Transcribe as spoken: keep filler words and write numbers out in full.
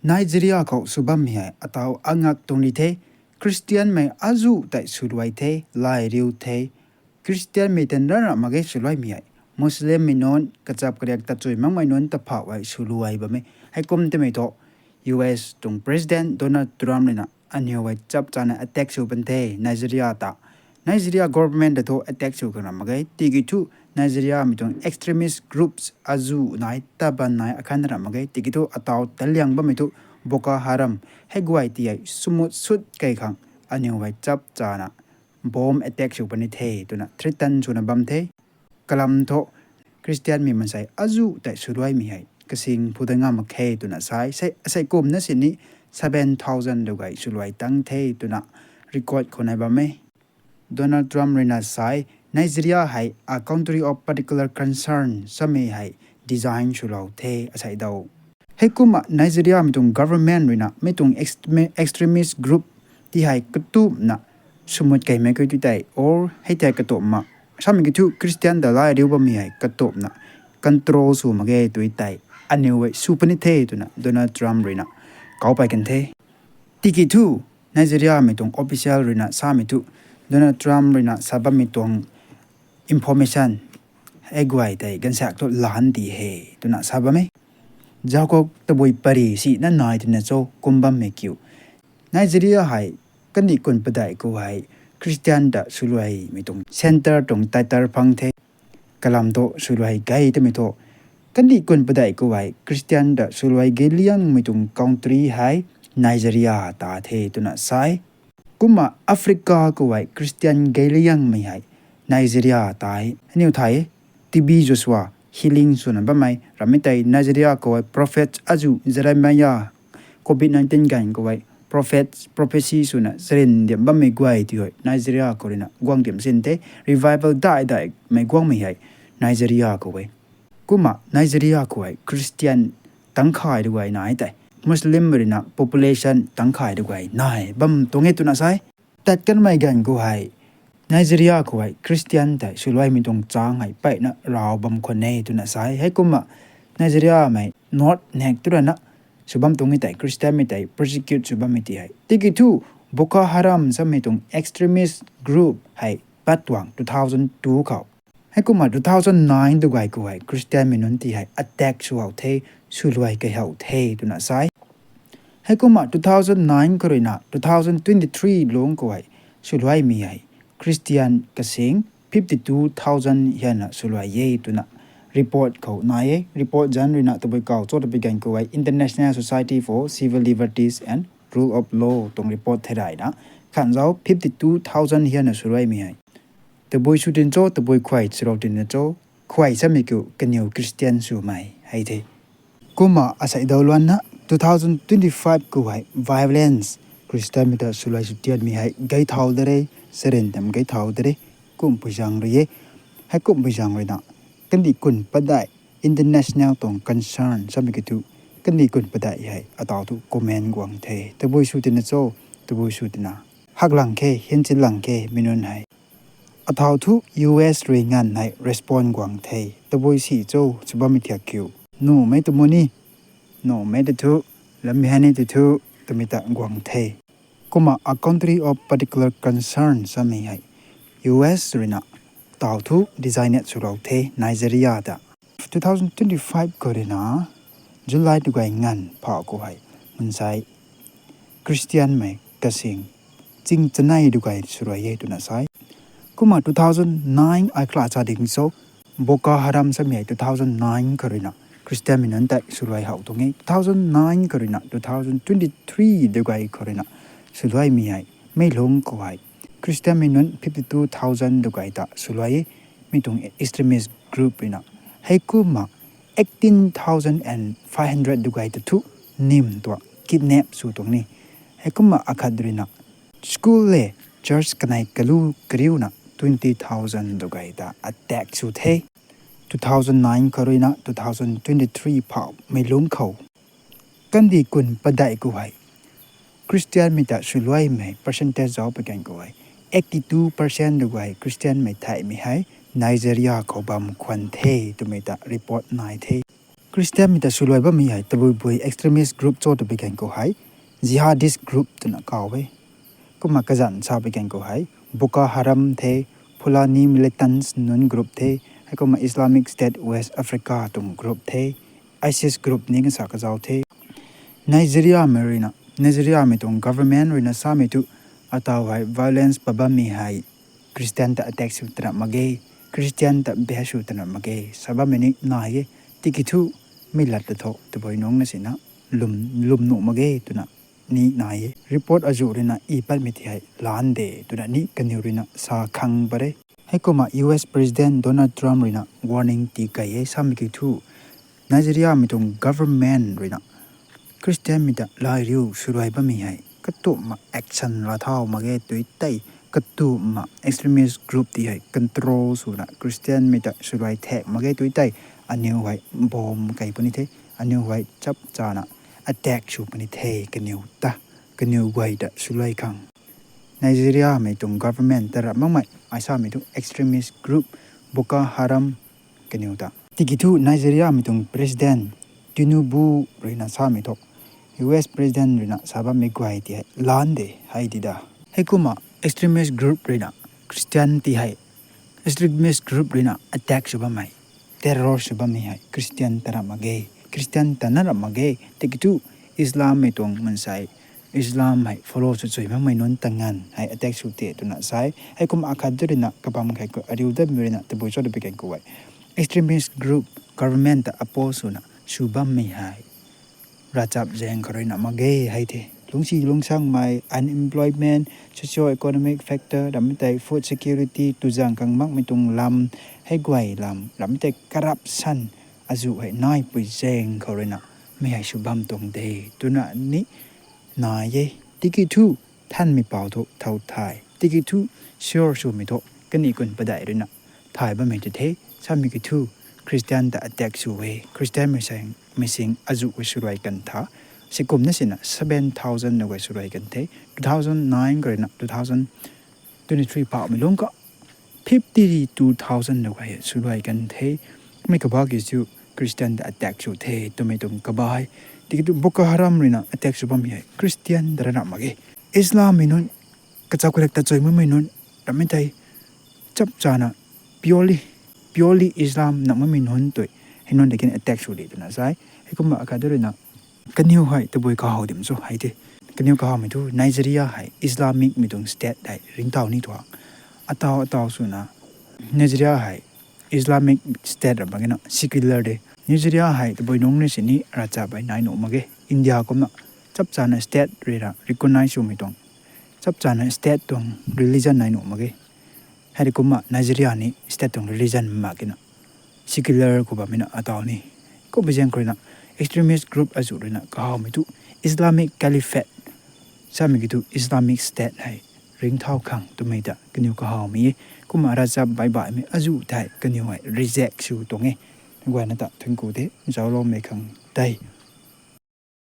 Nigeria khou sw bammei hei ataw angak tuang ri the. Christianmei azuh tei swluai the, lay riu the. Christianmei tan rana mak ge swluaimei hei, Muslimmei nunc, kachap kariak tachui makmei nunc taphau hei swluai bam e. Heikum timei thu U S tuang President Donald Trump ruina aniw hei chap chana attack sw pan the Nigeria ta. Nigeria government ta thu attack sw khang ra mak ge, tiki thu Nigeriamei tuang extremist groups azuh nai, taban nai akhan ra mak ge, tiki thu ataw taliang bammei thu Boko Haram hei guay ti hei sumut sut kei khang aniw hei chap chana bomb attack sw puni the twna threaten swna bam the. Kalam thu Christianmei mansei azuh tei swluaimei hei kasing phu dat ngam mak khe twna sa e. Sei, asei kumna sini seven thousand dugay swluai tang the twna record khou nai bam e. Donald Trump ruina sa e, Nigeria hei a country of particular concern samei hei design swlou the asei daw. Heikumna Nigeriamei tuang government ruina mi tuang extremi-, extremist group ti hei katumna sumut keimei kei tu tei, or hei tei katumna samei ki thu Christian ta lay riu bammei hei katumna control sw mak ge tu tei aniw hei sw puni the twna Donald Trump ruina kau pey kan the. Tiki thu Nigeriamei tuang official ruina samei thu Donald Trump ruina sa bammei tuang information hei guay tei gansak thu lan di he twna sa bam e. Zaukhou tabui pary si na nai twna cho kum bammei kiu, Nigeria hei kandih kun padeih khou hei Christian ta swluaimei tuang centre tuang title phang the. Kalam thu swluai gay twmei thu, kandih kun padeih khou hei Christian ta swluai gay liangmei tuang country hei Nigeria ta the twna sa e. Kumna Africa khou hei Christian gay liangmei hei Nigeria ta e. Aniw thay, T B Joshua healing swna bammei rammei tei Nigeria khou hei prophet azuh Jeremiah, covid nineteen ganv khou hei prophet, prophecy swna charin diam bammei guay ti hei Nigeria khou ruina guang diam sin the. Revival dai daimei guangmei hei Nigeria khou e. Kumna Nigeria khou hei Christian tangkhay dugay nai tei, Muslim ruina population tangkhay dugay nai bam tuang e twna sa e. Tat kanmei ganv khou hei Nigeria khou hei Christian tei swluaimei tuang chang hei peyna raw bam khwan e twna sa e. Heikumna Nigeriamei north nek tu rana sw bam tuang e tei Christianmei tei persecute sw bammei ti hei. Tiki thu Boko Haram samei tuang extremist group hei pat tuang two thousand two khou. Heikumna two thousand nine dugay khou hei Christianmei nunc ti hei attack sw how the, swluai kei how the twna sa e. Heikumna two thousand nine khou ruina two thousand twenty-three lungc khou hei swluaimei hei Christian kasing fifty two thousand hianna swluai e twna report khou nai e. Report zanc ruina tabui kau cho tabui ganv khou hei International Society for Civil Liberties and Rule of Law tuang report thei rayna khanzau fifty two thousand hianna swluaimei hei tabui sw tin cho, tabui khuay swlou tin cho, khuay samei kiu kaniw Christian swmei hei the. Kumna asei daw luanna two thousand twenty-five khou hei violence Christianmei ta swluai swtianmei hei gay thau de re, charin tam gay thau de re, kumpui zaeng rui e. Heikumhpui zaeng ruina kandih kun padeih international tuang concern samei ki thu kandih kun padeih hei ataw thu comment guang the. Tabui sw tina cho, tabui sw tina haklang khe, hianchin lang khe mi nunc hei. Ataw thu U S rui nganv hei respond guang the. Tabui si cho sw bammei thiak kiu, nuhmei ta mu ni, nuhmei ta thu, lamhei ni ta thu, twmei ta guang the. Kumna a country of particular concern samei hei U S ruina taw thu designated swlou the Nigeria ta. Two thousand twenty-five khou ruina July dugay nganv phau khou hei mansei Christianmei kasing ching chanei dugay swluai e twna sa e. Kumna two thousand nine ai khala cha ding cho, Boko Haram samei hei two thousand nine khou ruina Christianmei nunc tei swluai how tuang e. Two thousand nine khou ruina two thousand twenty-three dugay khou ruina swluaimei hei mei lungc khou hei Christianmei nunc fifty two thousand dugay ta swluai e, mi tuang extremist group ruina. Heikumna eighteen thousand and five hundred dugay ta thu nim tuang kidnap sw tuang ni. Heikumna akhat ruina school le church kanei kalu kariuna twenty thousand dugay ta attack sw the. Two thousand nine khou ruina two thousand twenty-three phau mei lungc khou kandih kun padeih khou hei Christianmei ta swluaimei percentage zauc pui kan khou hei eighty two percent dugay Christianmei theihmei hei Nigeria khou bam khwan the twmei ta report nai the. Christianmei ta swluai bammei hei tabui bui extremist group cho twpui gan khou hei jihadist group twna kaw e. Kumna kazanc sapui gan khou hei Boko Haram the, Fulani militants nunc group the, heikumna Islamic State West Africa tuang group the, ISIS group ni kasa kazau the. Nigeriamei ruina, Nigeriamei tuang government ruina samei thu, ataw hei violence pat bammei hei Christian ta attack sw tana mak ge, Christian ta beh sw tana mak ge sa bammei ni nai e. Tiki thu mi lat ta tho tabui nungc na sina lwm nuh mak ge twna ni nai e. Report azuh ruina i patmei ti hei lan de twna ni kaniw ruina sa khang pat e. Heikumna US President Donald Trump ruina warning ti kei e, samei kiu thu Nigeriamei tuang government ruina Christianmei ta lay riu swluai bammei hei katumna action la thau mak ge tui tei, katumna extremist group ti hei control swna Christianmei ta swluai thak mak ge tui tei, aniw hei bomb kei puni the, aniw hei chapchana attack sw puni the kaniw ta, kaniw guay ta swluai khang. Nigeriamei tuang government ta ramh makmei ai samei thu extremist group Boko Haram kaniw ta. Tiki thu Nigeriamei tuang President Tinubu ruina samei thu US President ruina sa bammei guay ti hei lan de hei di da. Heikumna extremist group ruina Christian ti hei, extremist group ruina attack sw bammei, terror sw bammei hei Christian ta ramh mak ge, Christian ta na ramh mak ge. Tiki thu Islammei tuang mansei, Islam hei follow sw chui makmei nunc ta nganv hei attack sw te twna sa e. Heikumna akhat ruina kabam khat khou ariu datmei ruina tabui cho twpui gan khou e extremist group government ta oppose swna sw bammei hei ravchap zaeng khou ruina mak ge hei the. Lungcsi lungsangmei, unemployment, socio-economic factor, ramhmei tei food security, tuzang kang makmei tuang lam, hei guay lam, ramhmei tei corruption, azuh hei naipui zaeng khou ruina mi hei sw bam tuang de twna ni nai e. Tiki thu thanmei pou thu thow thay, tiki thu sure swmei thu kaniw kun padeih ruina thay bammei tu the. Samei kiu thu Christian ta attack sw e, Christianmei sing, mei sing azuh hei swluai kan tha. Sikumna sina seven thousand na guay swluai kan the. Two thousand nine khou ruina two thousand twenty three paumei lungc khou fifty two thousand na guay swluai kan the. Mei kabah kiu chu Christian ta attack sw the twmei tuang kabah hei. Tiki thu Boko Haram ruina attack sw bammei hei Christian ta ramh mak ge. Islammei nunc, kachau karek ta chui makmei nunc, ramhmei tei chapchana purely, purely Islam na makmei nunc tui hei nunc ta kin attack sw de twna sa e. Heikumna akhat ruina kaniw hei tabui kahaw dim cho hei the. Kaniw kahawmei thu Nigeria hei Islamicmei tuang state hei ringcthau ni tuang. Ataw ataw swna Nigeria hei Islamic state ramh mak ge na, secular de. Nigeria hei tabui nungc ni sini ravchap hei nai nuh mak ge. India kumna chapchana state ruina recognize swmei tuang, chapchana state tuang religion nai nuh mak ge. Hei kumna Nigeria ni state tuang religion mak ge na, secular khou bammei na ataw ni. Kumpui zaeng khou ruina extremist group azuh ruina kahawmei thu Islamic Caliphate samei kiu thu Islamic State hei ringcthau khang twmei ta kaniw kahawmei e. Kumna ravchap baih baihmei azuh tei kaniw hei reject sw tuang e. Guayna ta thuanc ku the, zaucloumei khang tei.